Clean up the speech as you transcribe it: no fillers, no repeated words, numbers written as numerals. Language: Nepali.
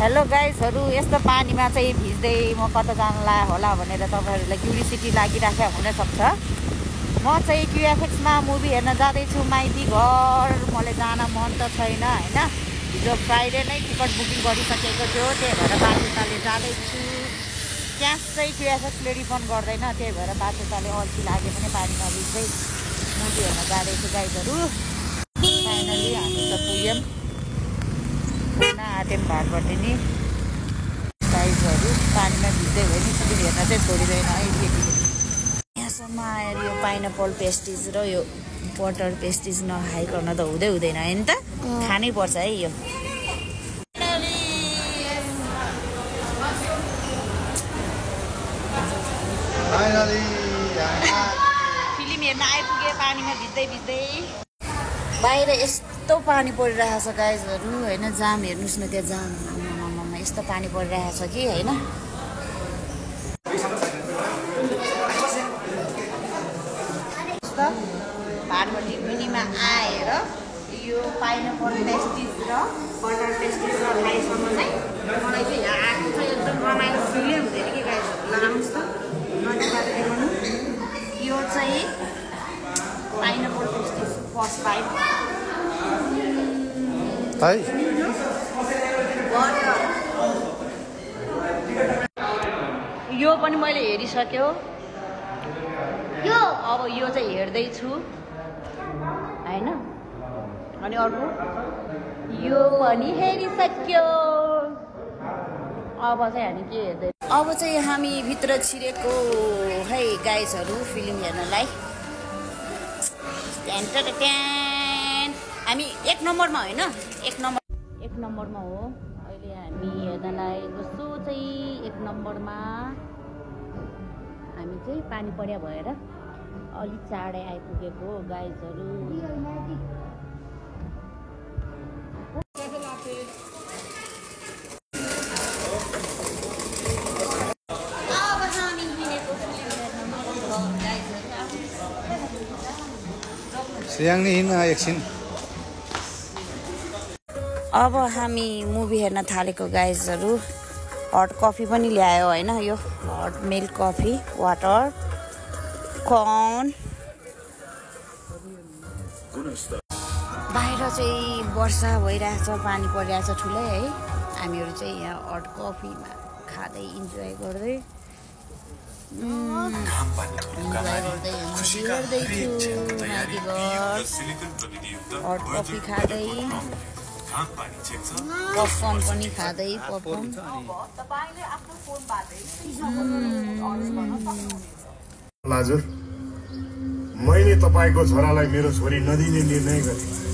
हेलो गाइजहरू, यस्तो पानीमा चाहिँ भिज्दै म कता जानला होला भनेर तपाईँहरूलाई क्युरियोसिटी लागिराखेको हुनसक्छ। म चाहिँ क्युएफएक्समा मुभी हेर्न जाँदैछु माइती घर। मलाई जान मन त छैन होइन, हिजो फ्राइडे नै टिकट बुकिङ गरिसकेको थियो, त्यही भएर बाटोताले जाँदैछु। क्यास चाहिँ क्युएफएक्सले रिफन्ड गर्दैन, त्यही भएर बाटोताले अल्छी लागे पनि पानीमा भिज्दै मुभी हेर्न जाँदैछु गाइजहरू। फाइनली हामी त पुग्यौँ आँट्यौँ घरबाट नि गाइजहरू। पानीमा भिज्दै भयो नि फिल्म हेर्न चाहिँ छोडिँदैन अहिले। यहाँसम्म आएर यो पाइनएप्पल पेस्टिज र यो बटर पेस्टिज नखाइकन त हुँदैन है नि त, खानै पर्छ है यो। फिल्म हेर्न आइपुगे पानीमा भिज्दै। बाहिर यस्तो पानी परिरहेको छ गाइजहरू होइन, जाम हेर्नुहोस् न, त्यहाँ जाम आमामा यस्तो पानी परिरहेको छ कि होइन। भाटभटी मिनीमा आएर यो पाइनएप्पल पेस्टिज र बटर पेस्टिज र खाइसम्म चाहिँ मलाई चाहिँ यहाँ आएको चाहिँ एकदम रमाइलो फिलै हुँदैन कि गाइजहरू। लगाउनुहोस् त नजिकबाट देखाउनु। यो चाहिँ पाइनएप्पल पेस्टिज फर्स्ट टाइम यो पनि मैले हेरिसक्यो, अब यो चाहिँ हेर्दैछु होइन। अनि अर्को यो पनि हेरिसक्यो, अब चाहिँ हामी के हेर्दै, अब चाहिँ हामी भित्र छिरेको है गाइजहरू फिल्म हेर्नलाई। हामी एक नम्बरमा होइन, एक नम्बरमा हो अहिले हामी हेर्नलाई। जस्तो चाहिँ एक नम्बरमा हामी चाहिँ पानी पर्या भएर अलिक चाँडै आइपुगेको गाइजहरू। अब हामी मुभी हेर्न थालेको गाइजहरू। हट कफी पनि ल्यायो होइन, यो hot milk coffee, water, corn. बाहिर चाहिँ वर्षा भइरहेछ, पानी परिरहेछ ठुलै है। हामीहरू चाहिँ यहाँ हट कफीमा खाँदै इन्जोय गर्दै हेर्दैछु माइती घर। हट कफी खाँदै पपकर्न पनि खाँदै हजुर, मैले तपाईँको छोरालाई मेरो छोरी नदिने निर्णय गरेँ।